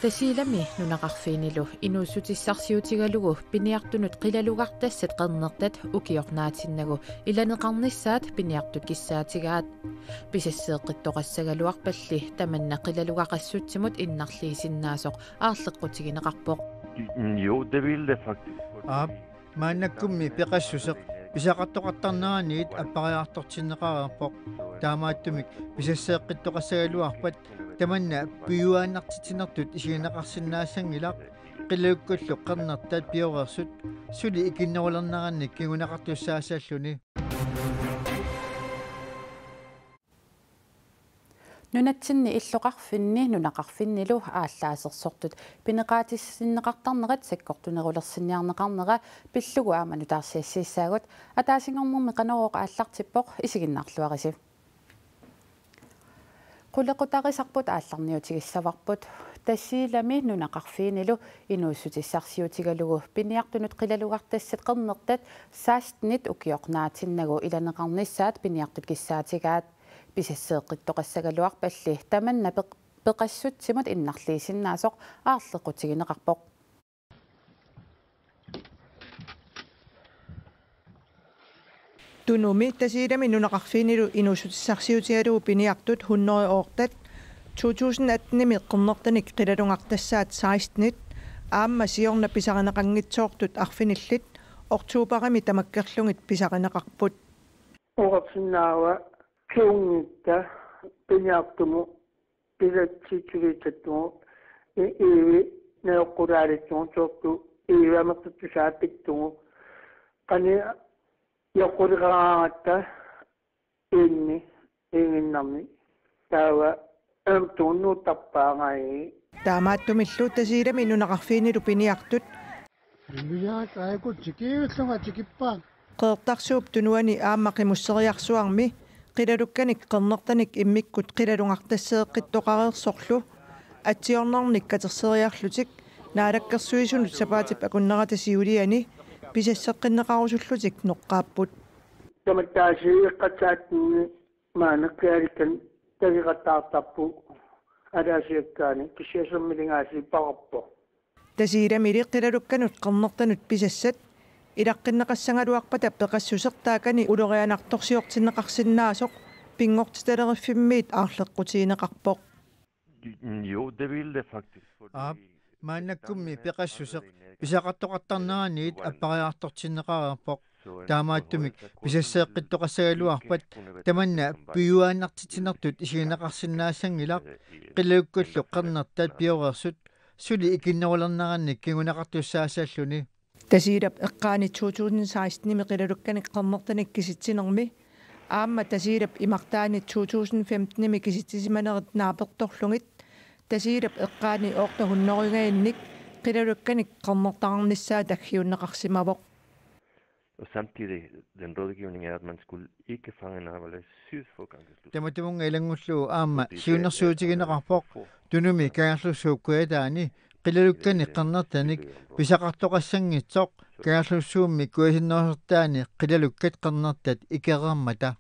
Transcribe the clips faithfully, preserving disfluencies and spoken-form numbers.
Tasiilami nunaqarfiinilu inuussutissarsiutigalugu piniartunut qilalugartassat qernertat ukiornaatinnagu ilaneqarnissaat piniartut kissaatigaat. Pisasseeqqittoqassagaluarpalli tamanna qilalugaqassutsimut innarliisinnaasoq aarleqqutigineqarpoq. Jo, det vil det faktisk. Aap, maannakkummi peqassuseq pisaqartoqartarneraniit appariartortinneqareerpoq. Taamaattumik pisasseeqqittoqassagaluarpat tamanna piujuaannartitsinertut isigineqarsinnaassanngilaq, qilalukkallu qernertat pioreersut suli ikinnerulernerannik kinguneqartussaassalluni. Nunatsinni illoqarfinni nunaqarfinnilu aallaasersortut pineqaatissinneqartarnerat sakkortunerulersinniarneqarnera pillugu aamma nutaarsiassiissaagut. Ataasinngornermi Qanorooq aallartippoq, isiginnaarluarisi. Qulequtarisarput aallarniutigissavarput. Tasiilami nunaqarfiinilu inuussutissarsiutigalugu piniartunut qilalugartassat qernertat sekstenit ukiornaatinnagu ilaneqarnissaat piniartut kissaatigaat. Pisasseeqqittoqassagaluarpalli tamanna peq-, peqassutsimut innarliisinnaasoq aarleqqutigineqarpoq. Tunumi Tasiilami nunaqarfiinilu inuussutissarsiutigalugu piniartut hundrede og otte to tusind attenimi qernertanik qilalugartassaat sekstenit aamma siorna pisarineqanngitsoortut arfinillit oktobarimi tamakkerlugit pisarineqarput. Oqarsinnaavara kingorna piniartumut pisassitsuliissatsigu i-, iivi najoqqulaalitsigu soorlu iivi amerlattusaa pittugu. Qanoq eqquleqaraangatta iinni iiginnarni taava aamma tunnuuttarpaangai. Taamaattumillu Tasiilami nunaqarfiinilu piniartut. Immiaat aajukua tikiullunga tikippaat. Qeqertarsuup Tunuani aamma Qimusseriarsuarmi qilalukkanik qernertanik immikkut qilalugartasseeqqittoqareersorlu atsiornernik katerseriarlutik Naalakkersuisunut sapaatip akunnerata siuliani pisasseqqinneqarusullutik noqqaapput. Tamattaasiiqqatsaatinni maanna qialikkan tageqattaartarput ataasiakkaani kisianni sermilingaasiippararpoq. Tasiilamili qilalukkanut qernertanut pisassat ilaqqinneqassagaluarpata peqassuseq taakani ulorianartorsiortinneqarsinnaasoq Pinngortitaleriffimmiit aarleqqutigineqarpoq. Jo, det vil det faktisk, fordi... Aap, maannakkummi peqassuseq pisaqartoqartarneraniit appariartortinneqareerpoq. Taamaattumik pisasseeqqittoqassagaluarpat tamanna piujuaannartitsinertut isigineqarsinnaassanngilaq, qilalukkallu qernertat pioreersut suli ikinnerulernerannik kinguneqartussaassalluni. Tasiilap eqqaani to tusind sekstenimi qilalukkanik qernertanik kisitsinermi aamma Tasiilap imartaani to tusind femtenimi kisitsisimanerit naapertorlugit Tasiilap eqqaani otte hundredengajannik qilalukkanik qernertaqarnissaa taggiunneqarsimavoq. Og samtidig, den rådgivning er, at man skulle ikke fange en arbejdsløs syd for Kangerlussuaq. Tamatumunnga ilanngullugu aamma siunnersuutigineqarpoq Tunumi Kangerlussuup kujataani qilalukkanik qernertanik pisaqartoqassanngitsoq Kangerlussuummi kujasinnerusortaani qilalukkat qernertat ikereermata.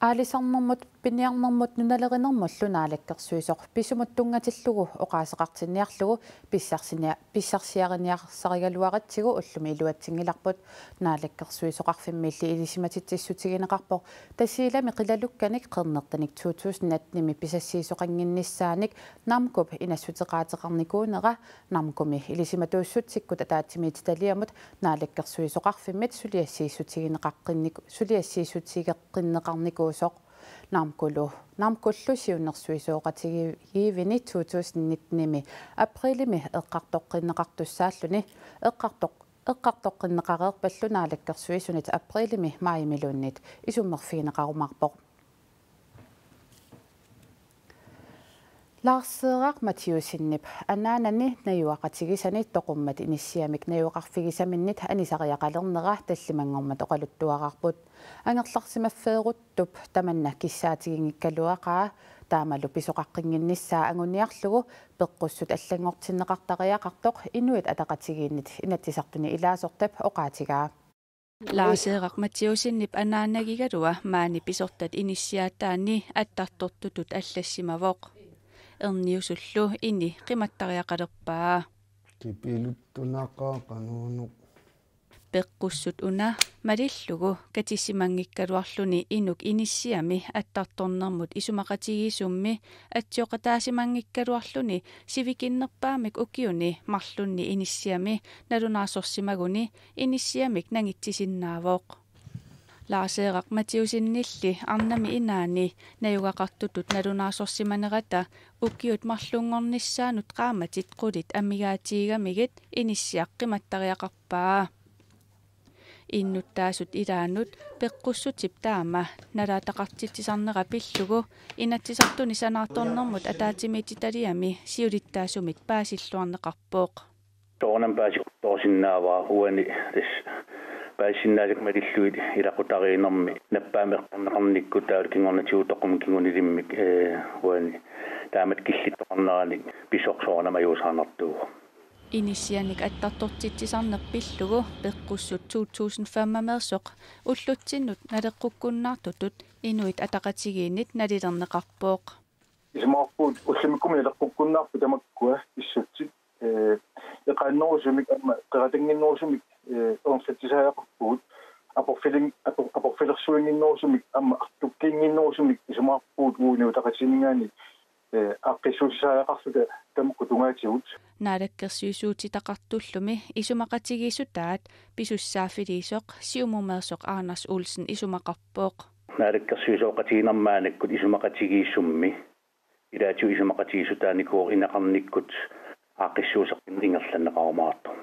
Aalisarnermut, piniarnermut nunalerinermullu naalakkersuisoq pisumut tunngatillugu oqaaseqartinniarlugu pissarsinia-, pissarsiariniarsarigaluaratsigu ullumi iluatsinngilarput. Naalakkersuisoqarfimmiilli ilisimatitsissutigineqarpoq Tasiilami qilalukkanik qernertanik to tusind attenimi pisassiisoqannginnissaanik NAMMKO-p inassuteqaateqarnikuunera. NAMMKO-mi ilisimatuussutsikkut ataatsimiititaliamut naalakkersuisoqarfimmit suliassiissutigineqaqqinnik-, suliassiissutigeqqinneqarnikuusoq. NAMMKO-lu, NAMMKO-llu siunnersuisooqatigiivini to tusind nittenimi aprilimi eqqartoqqinneqartussaalluni, eqqartoq-, eqqartoqqinneqareerpallu naalakkersuisunit aprilimi maajimiluunniit isummerfigineqarumaarpoq. Lars Seeraq Mathiussenip anaanani najugaqatigisani toqummat inissiamik najugaqarfigisaminnit anisariaqalernera tallimanngormat oqaluttuaraarput. Angerlarsimaffeeruttup tamanna kissaatiginngikkaluaqaa, taamalu pisoqaqqinnginnissaa anguniarlugu peqqussut allanngortinneqartariaqartoq Inuit Ataqatigiinnit Inatsisartuni ilaasortap oqaatigaa. Lars-Erik Mathiassenip anaanagigalua maani pisortat inissiaataanni attartortutut allassimavoq. Erniusullu ini qimattariaqalerpaa. Kipiluttunaqaaq qanuunoq. Peqqussut una malillugu katissimanngikkaluarluni inuk inissiami attartornermut isumaqatigiissummi atsioqataasimanngikkaluarluni sivikinnerpaamik ukiuni marlunni inissiami nalunaarsorsimaguni inissiamik nangitsisinnaavoq. Lars-Erik Mathiassenilli arnami inaani najugaqartutut nalunaarsorsimanerata ukiut marlunngornissaannut qaammatit qulit amigaatigigamikkit inissiaq qimattariaqarpaa. Innuttaasut ilaannut peqqussutip taama nalaataqartitsisarnera pillugu Inatsisartuni sanaartornermut ataatsimiititaliami siulittaasumit paasilluarneqarpoq. Soorunami paasittorsinnaavara uani tassa paasisinnaasakka malillugit ilaqutariinnermi nappaamik eqqorneqarnikkut taavalu kingornatigut toqummat kingunilimmi, ee, uani taamatut killittoqarneranik pisoq soorunami ajuusaarnartuuvoq. Inissianik attartortitsisarneq pillugu peqqussut to tusind fem-ameersoq ullutsinnut naleqqukkunnaartutut Inuit Ataqatigiinnit nalilerneqarpoq. Isumaqarpugut ullumikkut naleqqukkunnaarput tamakkua pissutsit, ee, eqaannerusumik aamma qeratannginnerusumik, ee, ernsattisariaqarpugut aporfilin-, apor-, aporfilersuinnginnerusumik aamma artukkiinnginnerusumik isumaqarpugut uagut Inuit Ataqatigiinninngaanniit, ee, aaqqissuussisariaqarluta tamakku tungaatigut. Naalakkersuisuutitaqartullumi isumaqatigiissutaat pisussaaffiliisoq siumumeersoq Anders Olsen isumaqarpoq. Naalakkersuisooqatigiinnermi maannakkut isumaqatigiissummi ilaatigut isumaqatigiissutaanikuuvoq ineqarnikkut aaqqissuusseqqinnut ingerlanneqarumaartoq.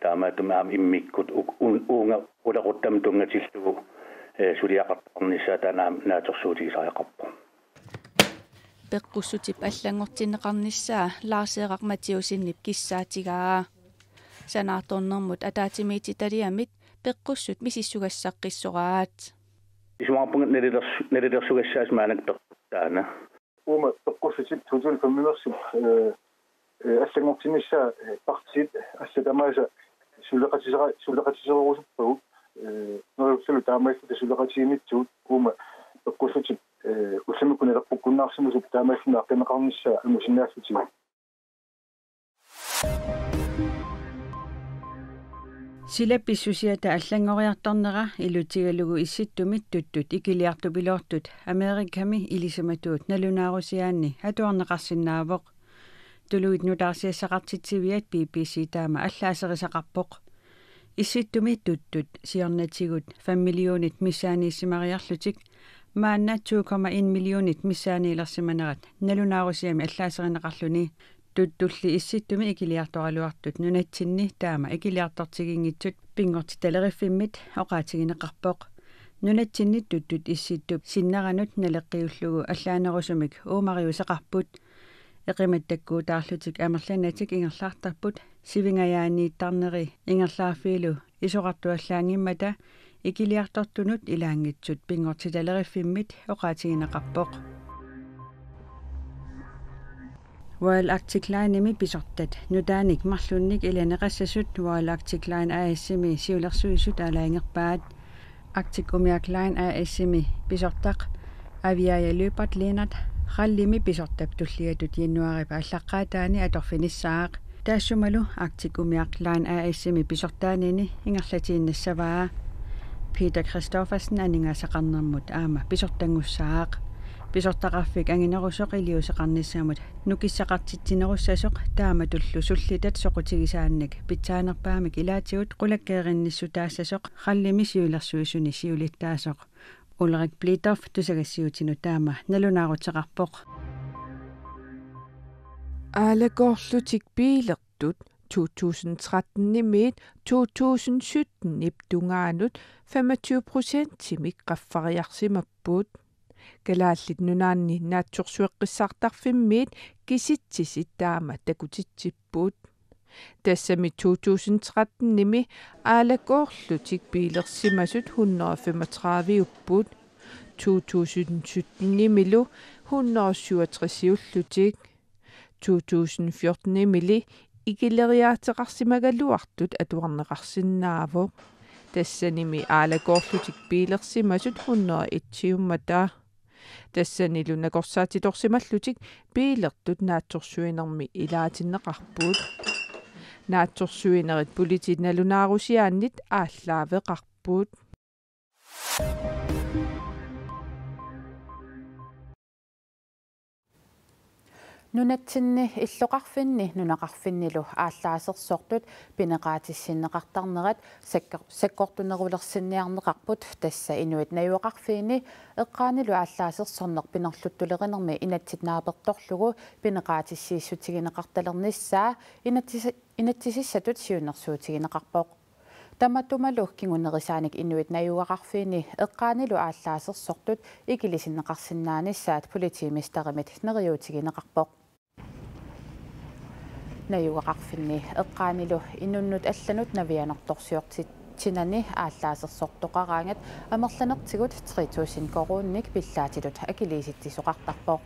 Taamaattumik aamma immikkut u-, u-, uunga ulequttamut tunngatillugu, ee, suliaqartoqarnissaa taanna aamma naatsorsuutigisariaqarpoq. Peqqussutip allanngortinneqarnissaa Lars-Erik Mathiassenip kissaatigaa. Sanaartornermut ataatsimiititaliamit peqqussut misissugassaqqissoraat. Isumaqarpunga nalilersu-, nalilersugassaasut maannakkut peqqussut taanna. Uuma peqqussutip to tusind fem-imeersup, ee, ee, allanngortinnissaa, ee, partiit allat tamaasa suleqatisera-, suleqatiserusuppagut, ee, neriullunilu taamaalilluta suleqatigiinnitsigut uuma peqqussutip, ee, ullumikkut naleqqukkunnaarsimasup taamaalilluni aaqqineqarnissaa angusinnaallutigu. Sila pissusiata allanngoriartornera ilutigalugu Issittumit tuttut ikiliartupiloortut Amerikami ilisimatuut nalunaarusiaanni atuarneqarsinnaavoq. Tuluit nutaarsiassaqartitsiviat B B C taama allaaserisaqarpoq. Issittumit tuttut siornatigut fem millionit missaaniissimariarlutik maanna to komma en millionit missaaniilersimanerat nalunaarusiami allaaserineqarluni. Tuttulli Issittumi ikiliartoraluartut nunatsinni taama ikiliartortiginngitsut pinngortitaleriffimmiit oqaatigineqarpoq. Nunatsinni tuttut Issittup sinneranut naleqqiullugu allaanerusumik uumariuseqarput. Eqimattakkuutaarlutik amerlanatik ingerlaartarput sivingajaaniittarneri ingerlaarfiilu isorartuallaanngimmata ikiliartortunut ilaanngitsut pinngortitaleriffimmiit oqaatigineqarpoq. Royal Arctic Linemi pisortat nutaanik marlunnik ilaneqassasut Royal Arctic Line A/S-imi siulersuisut aalajangerpaat. Arctic Umiaq Line A/S-imi pisortaq Aviaja Lyberth Lennert Rallimi pisortap tulliatut januaarip aallaqqaataani atorfinissaaq. Taassumalu Arctic Umiaq Line A/S-imi pisortaanini ingerlatiinnassavaa. Peter Christoffersen aningaasaqarnermut aamma pisortanngussaaq. Pisortaqarfik anginerusoq iliuuseqarnissamut nukissaqartitsinerussasoq taamatullu sullitat soqutigisaannik pitsaanerpaamik ilaatigut qulakkeerinnissutaassasoq Rallimi siulersuisuni siulittaasoq Ulrik Blidorf tusagassiuutinut taama nalunaaruteqarpoq. Aalakoorlutik biilertut to tusind tretten-imiit to tusind sytten-ip tungaanut femogtyve procentimik qaffariarsimapput. Kalaallit Nunaanni Naatsorsueqqissaartarfimmiit kisitsisit taama takutitsipput. Tassami to tusind tretten-imi aalakoorlutik biilersimasut hundrede og femogtredive-upput. To tusind sytten-imilu hundrede og syvogtres-iullutik. To tusind fjorten-imili ikileriaateqarsimagaluartut atuarneqarsinnaavoq. Tassanimi aalakoorlutik biilersimasut hundrede etiummata. Tassanilu nakorsaatitorsimallutik biilertut naatsorsuinermi ilaatinneqarput. Naatsorsuinerit politiit nalunaarusiaannit aallaaveqarput. Nunatsinni illoqarfinni nunaqarfinnilu aallaasersortut pineqaatissinneqartarnerat sakkor-, sakkortunerulersinniarneqarput, tassa inuit najugaqarfiini eqqaanilu aallaasersorneq pinerluttulerinermi inatsit naapertorlugu pineqaatissiissutigineqartalernissaa inatsis-, inatsisissatut siunnersuutigineqarpoq. Tamatumalu kingunerisaanik inuit najugaqarfiini eqqaanilu aallaasersortut ikilisinneqarsinnaanissaat politimesterimiit neriuutigineqarpoq. Najugaqarfinni eqqaanilu inunnut allanut navianertorsiortitsinani aallaasersortoqaraangat amerlanertigut tre tusind koruuninik pillaatitut akiliisitsisoqartarpoq.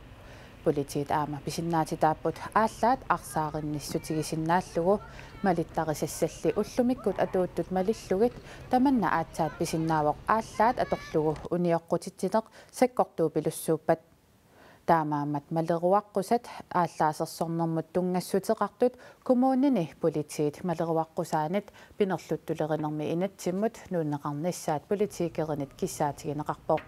Politiit aamma pisinnaatitaapput aallaat arsaarinnissutigisinnaallugit. Malittarisassalli ullumikkut atuuttut malillugit tamanna aatsaat pisinnaavoq aallaat atorlugu unioqqutitsineq sakkortuupilussuuppat. Taamaammat maleruaqqusat aallaasersornermut tunngassuteqartut kommunini politiit maleruaqqusaanit pinerluttulerinermi inatsimmut nuunneqarnissaat politikerinit kissaatigineqarpoq.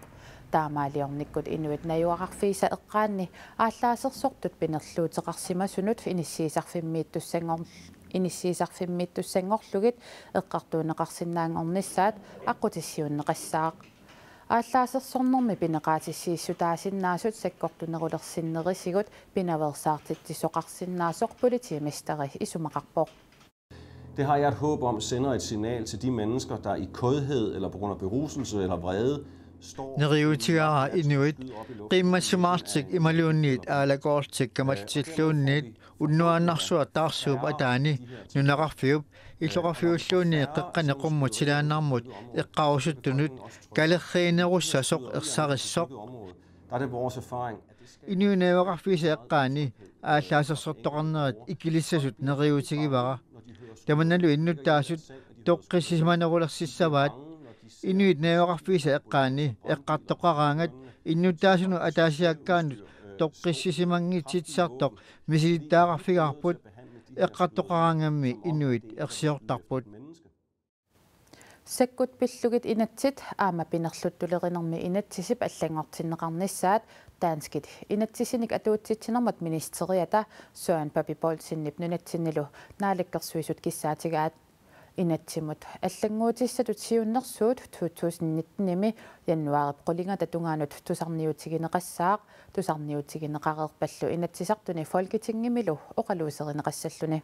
Taamaaliornikkut inuit najugaqarfiisa eqqaanni aallaasersortut pinerluuteqarsimasunut inissiisarfimmiittussangor-, inissiisarfimmiittussanngorlugit eqqartuunneqarsinnaanngornissaat aqqutissiuunneqassaaq. Aallaasersornermi pineqaatissiissutaasinnaasut sakkortunerulersinnerisigut pinaveersaartitsisoqarsinnaasoq politimesteri isumaqarpoq. Det har jeg et håb om sender et signal til de mennesker, der i kådhed eller på grund af beruselse eller vrede står Neriuutigaara inuit qiimmassimaartik imaluunniit aalakoortik kamallutilluunniit unnuaannarsuaq taarsuup ataani nunaqarfiup illoqarfiulluunniit qeqqani qummut silaannarmut eqqarusuttunut kalerriinerussasoq ersarissoq. Der er det vores erfaring, at det skal Inuit najugaqarfiisa eqqaani aallaasersortoqarnerat ikilissasut neriuutigivara. Tamannalu innuttaasut toqqissisimanerulersissavaat. Inuit najugaqarfiisa eqqaani eqqartoqaraangat innuttaasunut ataasiakkaanut toqqissisimanngitsitsisartoq misilittagaqarfigaarput, eqqartoqaraangammi inuit ersiortarput. Sakkut pillugit inatsit aamma pinerluttulerinermi inatsisip allanngortinneqarnissaat danskit inatsisinik atuutsitsinermut ministeriata Søren Pape Poulsenip nunatsinnilu Naalakkersuisut kissaatigaat. Inatsimut allannguutissatut siunnersuut to tusind nitten-imi januaarip qulingata tungaanut tusarniutigineqassaaq, tusarniutigineqareerpallu Inatsisartuni Folketingimilu oqaluuserineqassalluni.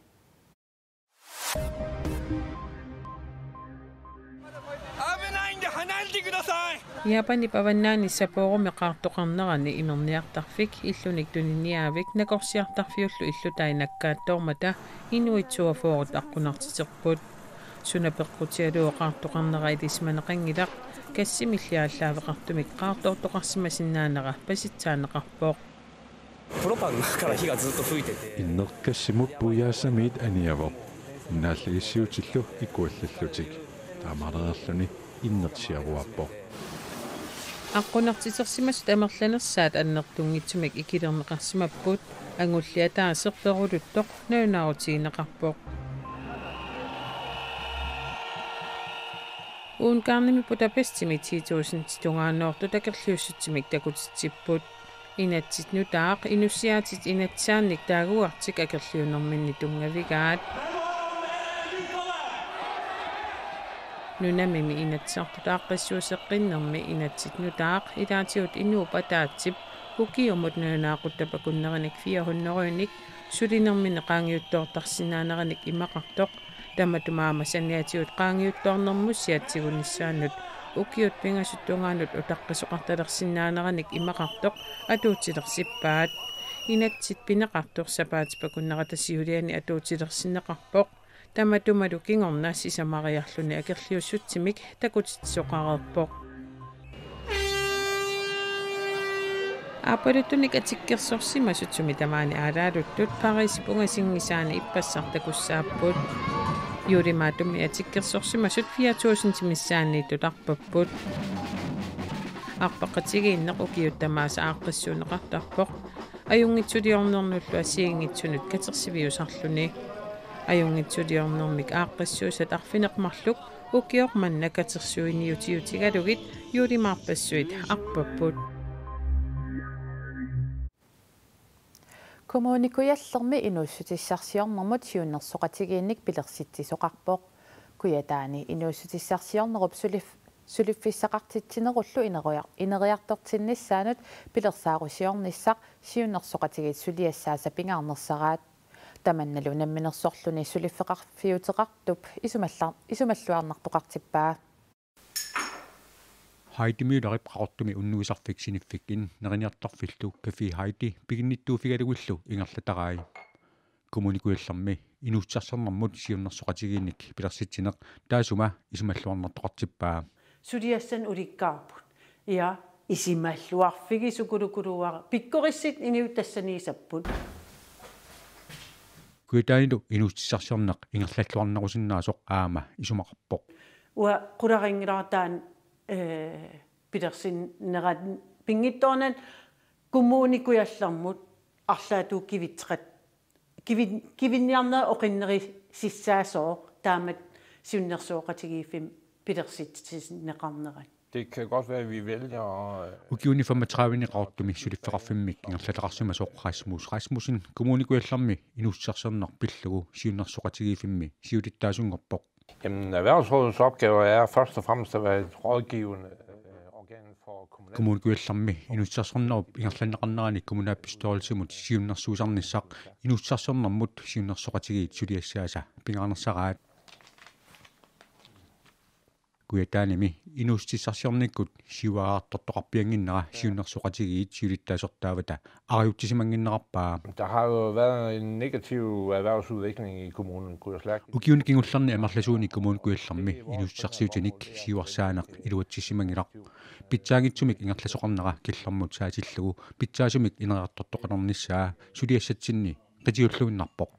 Japanip avannaani Sapporumi qaartoqarnerani imerniartarfik illunik tuniniaavik nakorsiartarfiullu illutai nakkaattoormata inuit syvogfyrre aqqunartiterput. Suna peqqutigalugu qaartoqarnera ilisimaneqanngilaq, gassimilli aallaaveqartumik qaartoortoqarsimasinnaanera pasitsaanneqarpoq. プロパンから火がずっと吹いてて。 Innerkassimut puiaasamiit aniavoq. Naallagissiuutillu ikuallallutik. Taamaalereerluni innersiaruaappoq. Aqqunartitersimasut amerlanersaat annertunngitsumik ikilerneqarsimapput, angulliataaseq peruluttoq nalunaarutigineqarpoq. Ungarnimi Budapestimi ti tusind tungaannoortut akerliussutsimik takutitsipput. Inatsit nutaaq inussiaatit inatsisaannik taagugartik akerliunerminni tunngavigaat. Nunamimi Inatsisartut aaqqissuusseqqinnermi inatsit nutaaq ilaatigut inuup ataatsip ukiumut nalunaaqutap akunnerinik fire hundredinik sulinerminni qaangiuttoortarsinnaaneranik imaqartoq, tamatuma aamma saniatigut qaangiuttoornermussiat tigunissaannut ukiut pingasut tungaanut utaqqisoqartalersinnaaneranik imaqartoq atuutilersippaat. Inatsit pineqartoq sapaatip akunnerata siuliani atuutilersinneqarpoq. Tamatumalu kingorna sisamariarluni akerliussutsimik takutitsisoqareerpoq. Aappaluttunik atikkersorsimasut sumi tamaani aalaaluttut Parisip ungasinngisaani ippassaq takussaapput. Juulimaattummi atikkersorsimasut fire tusind missaanniittut arpapput. Arpaqatigiinneq ukiut tamaasa aaqqissuunneqartarpoq. Ajunngitsuliornernullu assigiinngitsunut katersiviusarluni. Ajunngitsuliornermik aaqqissuussat arfineq-marluk ukioq manna katersuiniutiutigalugit juulimaarpassuit arpapput. Kommune Kujallermi inuussutissarsiornermut siunnersoqatigiinnik pilersitsisoqarpoq. Kujataani inuussutissarsiornerup sulif-, suliffissaqartitsinerullu ineriar-, ineriartortinnissaanut pilersaarusiornissaq siunnersoqatigiit suliassaasa pingaarnersaraat. Tamannalu Namminersorluni suliffeqarfiuteqartup isumallar-, isumalluarnartoqartippaa. Heidi Møllerip Qaqortumi unnuisarfik siniffik N neriniartarfillu Café Heidi piginnittuuffigalugillu ingerlatarai. Kommune Kujallermi inuussutissarsiornermut siunnersoqatigiinnik pilersitsineq taassuma isumalluarnartoqartippaa. Suliassanik ulikkaarput. Ja, isumalluarfigisukuluukuluuara. Pikkorissuit inuit tassaniissapput. Kujataanilu inuussutissarsiorneq ingerlalluarnerusinnaasoq aamma isumaqarpoq. Uanga qularinngilara taanna, eh, pilersinnerat pinngitsoornani Kommune Kujallermut arlaatigut kivitseqat-, kivin-, kivinniarnerit oqinnerussaassapput taamatut siunnersoqatigiiffimmi pilersitsineqarnerat. Det kan godt være, at vi vælger, øh, Ukiuni femogtredive-ni Qaqortumi suliffeqarfimmik ingerlataqarsimasoq Rasmus Rasmussen Kommune Kujallermi inuussutissarsiorneq pillugu siunnersoqatigiiffimmi siulittaasunngorpoq. Jamen, erhvervsrådets opgave er først og fremmest at være et rådgivende, øh, organ for kommunal- Kommune Kujallermi inuussutissarsiornerup ingerlanneqarnerani kommunalbestyrelsimut siunnersuisarnissaq inuussutissarsiornermut siunnersoqatigiit suliassaasa pingaarnersaraat. Kujataanimi inuussutissarsiornikkut siuariartortoqarpiannginnera siunnersoqatigiit siulittaasortaavata arajutsisimannginnarpaa. Der har jo været en negativ erhvervsudvikling i kommunen, kunne jeg slet ikke. Ukiuni kingullerni amerlasuuni Kommune Kujallermi inuussutissarsiutinik siuarsaaneq iluatsissimanngilaq. Pitsaanngitsumik ingerlasoqarnera killormut saatillugu pitsaasumik ineriartortoqalernissaa suliassatsinni qitiulluinnarpoq.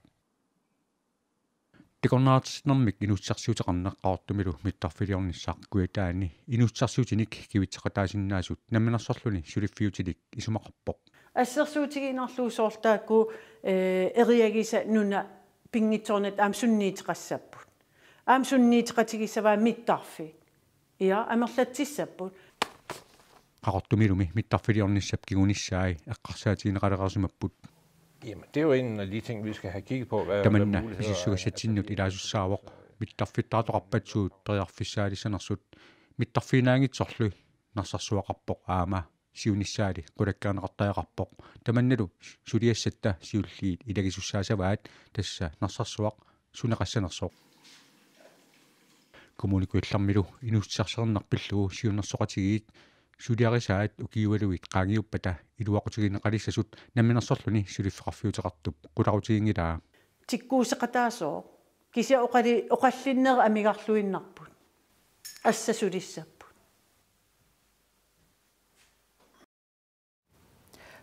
Takornariartitsinermik inuussutissarsiuteqarneq Qaqortumilu mittarfiliornissaq Kujataani inuussutissarsiutinik kivitseqataasinnaasut Namminersorluni suliffiutilik isumaqarpoq. Assersuutigiinnarlugu soorlu taakku, eh, eriagisat nunat pinngitsoornata aamma sunniuteqassapput. Aamma sunniuteqatigissavaat mittarfiit. Ja, amerlatsissapput. Qaqortumilumi mittarfiliornissap kingunissai eqqarsaatigineqalereersimapput. Jamen, det er jo en af de ting, vi skal have kigget på, hvad, hvad muligheder er. Tamanna isussugassatsinnut ilaasussaavoq mittarfittaartoqarpassuit periarfissaalissanersut. Mittarfiinaanngitsorlu narsarsuaqarpoq aamma siunissaali qulakkeerneqartariaqarpoq. Tamannalu suliassatta siulliit ilagisussaassavaat tassa narsarsuaq suneqassanersoq. Kommune Kujallermilu inuussutissarsiorneq pillugu siunnersoqatigiit suliarisaat ukiualuit qaangiuppata iluaqutigineqalissasut Namminersorluni suliffeqarfiuteqartup qularutiginngilaa. Tikkuuseqataasooq. Kisianni oqali-, oqallinnerit amigarluinnarput. Assut sulissapput.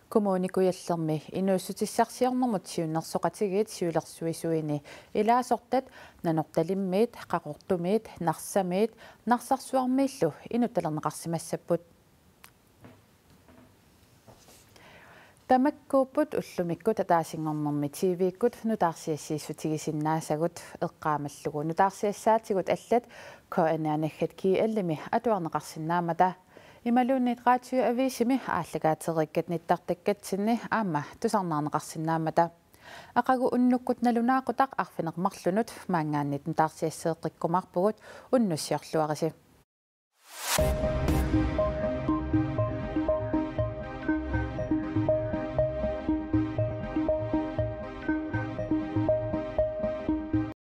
Kommune Kujallermi inuussutissarsiornermut siunnersoqatigiit siulersuisuini ilaasortat Nanortalimmiit, Qaqortumiit, Narsamiit, Narsarsuarmiillu inuttalerneqarsimassapput. Tamakkuupput ullumikkut ataasinngornermi T V-kkut nutaarsiassiissutigisinnaasagut, eqqaamallugu nutaarsiassaatigut allat K N R naggat G L-imi atuarneqarsinnaammata. Imaluunniit Radioavisimi aallakaatereerikkat nittartakkatsinni aamma tusarnaarneqarsinnaammata. Aqagu unnukkut nalunaaqutaq arfineq-marlunut maanngaanniit nutaarsiasseeqqikkumaarpugut, unnussiorluarisi.